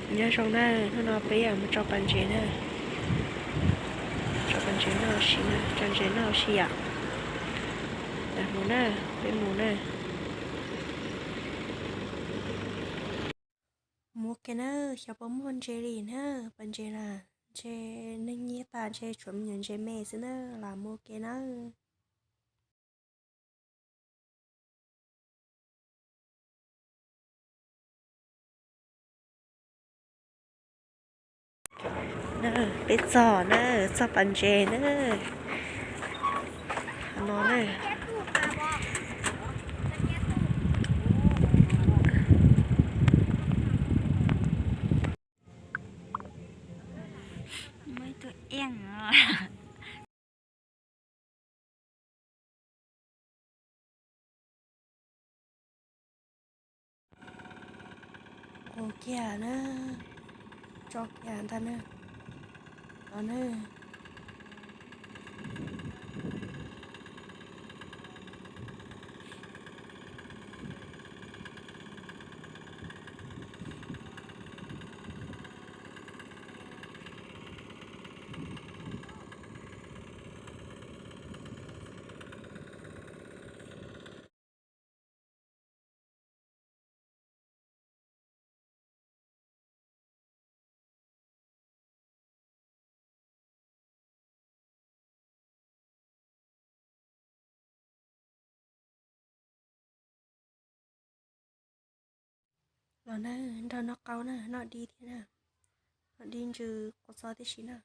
Nyob zoo na, hnub no peb yuav mus tso pas ntses na. Tso pas ntses noj si na, tso ntses noj si yom. Mus na, peb mus na. Mus ua ke na, xyov puas muaj ntses li na, pas ntses na, ntshe neeg nyiag tas ntshe tshuav me nyuam ntses me xwb na, lam mus ua ke na. Peb txog na, txog pas ntses na. No na. Muaj ib tug eej os. Ua kiag na, tso kiag ntag na, no na. Los na, nrog noj qaub na, noj dib thiab na, noj dib ntsw qua txob tib si na.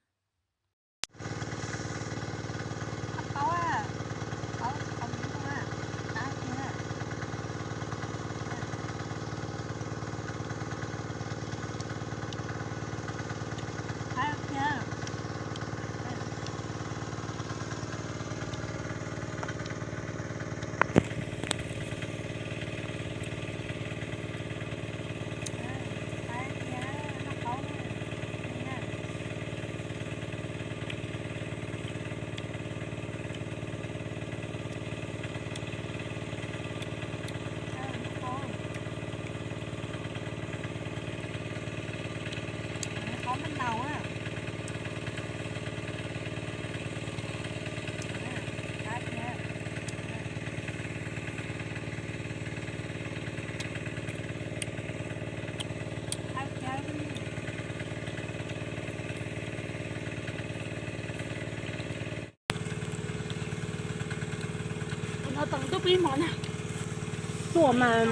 Tuaj mas,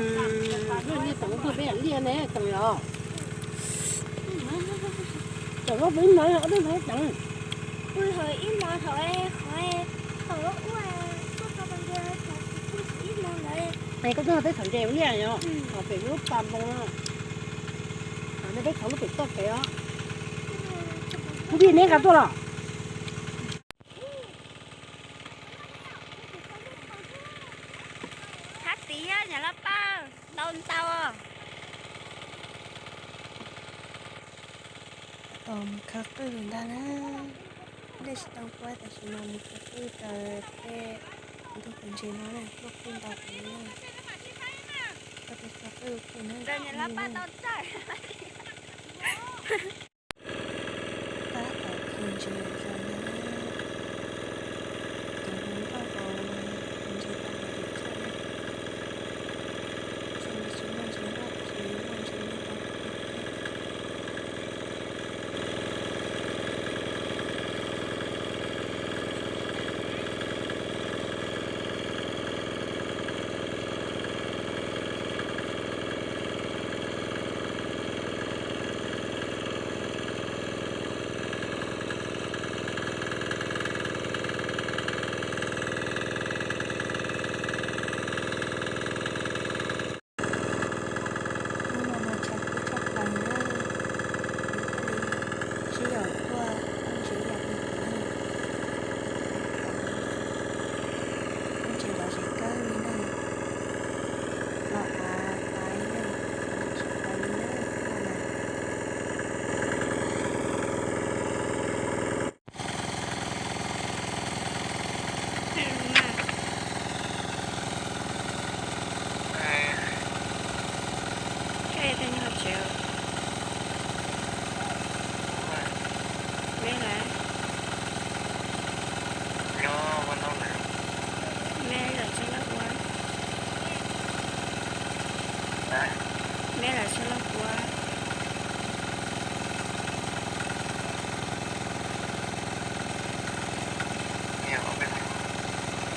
nej teem tuaj peb liaj ne teem os. Teem ob peb hmo, ob peb hmo teem. Koj tuaj peb txhom ntses ua liaj yom, pem lub pas npoo no. Nej peb txhom lub pem toj kev os. Kuv pib neb nqa tuaj los. Thab tid nyuam loj paj ntau ntau. Tos mus khaws qwj ntag na. Dej tsis tau kuaj tam sim no mus khaws qwj raws tej ntug qhov ntses no na, tuaj qwj ntau heev na. Koj tus khaws qwj ua ke na. Tab tom khaws ntses zog na. Cov hluas nkauj hauv ntses tau hauv lub tshaj na. Tsis muaj ntses noj tab sis muaj ntses noj tau. Meb los sib loj kua.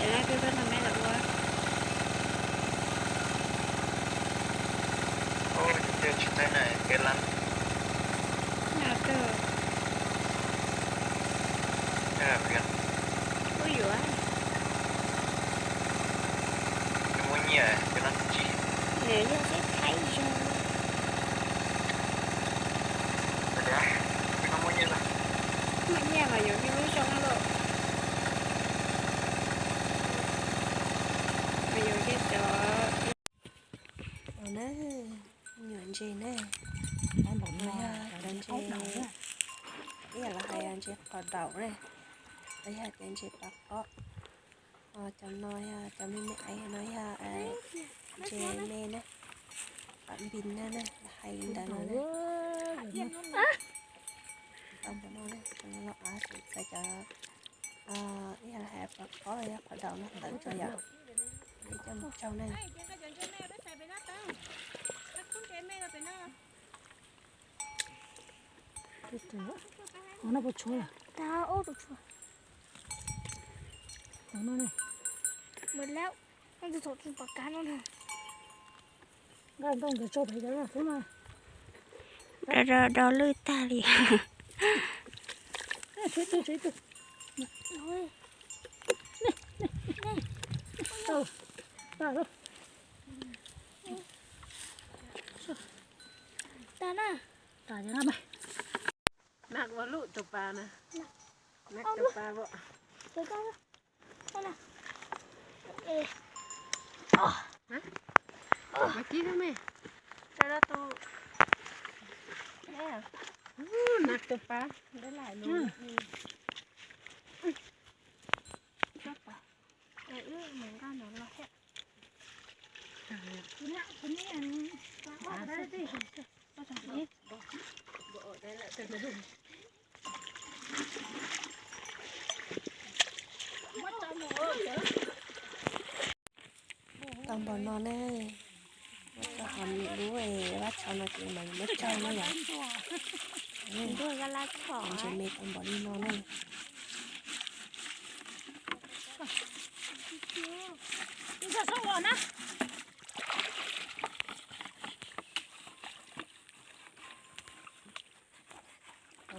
Es laj kub koj no meb los ua. Tsis tau na, kev lab. Na kawg. Ua yuav. Muaj nyiaj kev lab tsis. Yog sib thaib zog. Muaj nyiaj mas yuav yus lub zoo lawm. Mas yuav ces cov na, nyuam ntses na, cov ntses, ib yam los hais ntses qos daum na, los yog tias ntses pav qob. Cov no yog cov me me aiv no yog ntses me na, pav npis na na, los hais li ntawd no na. Tau ntawm no na, cov no los av xwm txawv cov, ib yam los hais pav qob los yog qos daum no ntawd tso yom. Coj mus tsau na. Ov no puas tshuav? Ov no ne. Nqa nrau nkawd tso pem cov xwb mas. Do do do lwj tag li. Tshuav ib tug, tshuav ib tug. Tau, tau lawm. Tag na. Tag na. Nag ua lub tus pas na. Nag tus pas. Mas kib me. Nag tus pas. Wb mus nqa no los thiab. Tau npaum no ne, muab tso hauv lub vab tshauv no ces mam li muab tsau no yom. Ntses me tau npaum li no ne.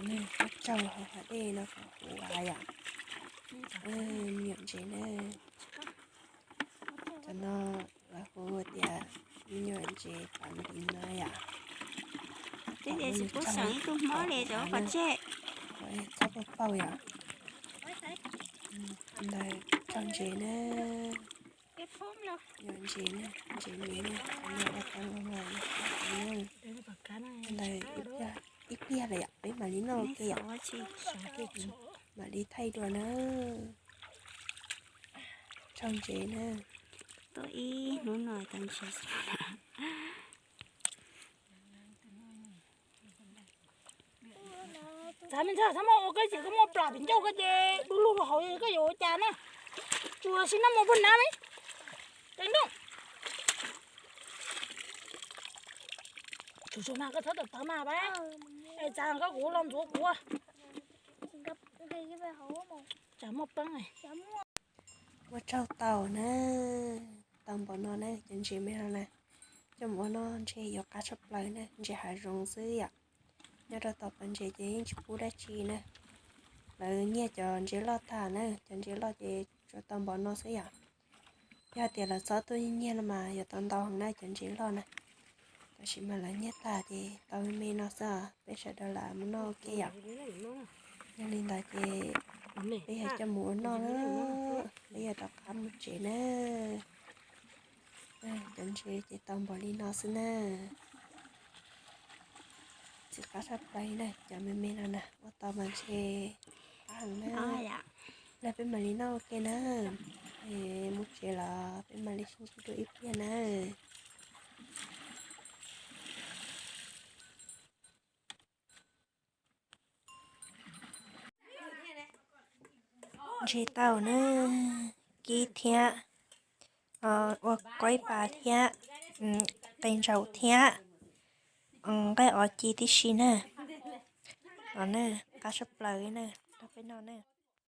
Muab tsau hauv hav dej no kom huv av yom. Me nyuam ntses na. Cov no lawv hu tias me nyuam ntses pav npis no yom. Tsis pub seem ib tug hmoob li rau qhov tseg. Txhob pauj pauj yom. Ntawd tsau ntses na. Nyuam ntses na, ntses me na, ua tau los mas. Ntawd ib pliag lawm yom, peb mam li noj ua ke yom. Mam li thaij dua na. Tsau ntses na. Tuaj ib hnub no tau ntses. Txav me ntxhais, txhob muab ua koj ces koj muab plam pem ncauj koj ces du lug rau hauv koj yuav ua cas na. Tsuas sim no mus pug nab me. Teev nrooj. Tsuas tsuas mas koj txhob tawm tawv mas pab. Es txav koj kuv los ntxuav kuv. Tsam muaj peeb. Ua tsaug tau na, tau npaum no na cov ntses me no na. Coj mus ua noj ntshe yuav qab tshaj plaws na, ntses hav zoov xwb yom. Nyob rau tom pas ntses ces yeej tsis pub dab tsi na. Lawv nyiag cov ntses loj tag na, cov ntses loj ces tsuas tau npaum no xwb yom. Yog tias lawv txhob tuaj nyiag no mas yuav tau ntau heev na cov ntses loj na. Tab sis mas lawv nyiag tag ces tau me me no xwb os, peb sawv daws lam mus noj ua ke yom. Yog li ntawd ces peb yog coj mus ua noj na, peb yog rov qab mus tsev na. Cov ntses ces tau npaum li no xwb na. Txiv qab tshaj plaws na, cov me me no na, ua tau mas ntshe qab heev na. Los peb mam li noj ua ke na. Mus tsev los peb mam li sib ntsib dua ib pliag na. Ntses tau na, kib thiab, ua qaib pas thiab, qe ntsaum thiab nqaij ov ci tib si na. Qab tshaj plaws na, rau peb noj na.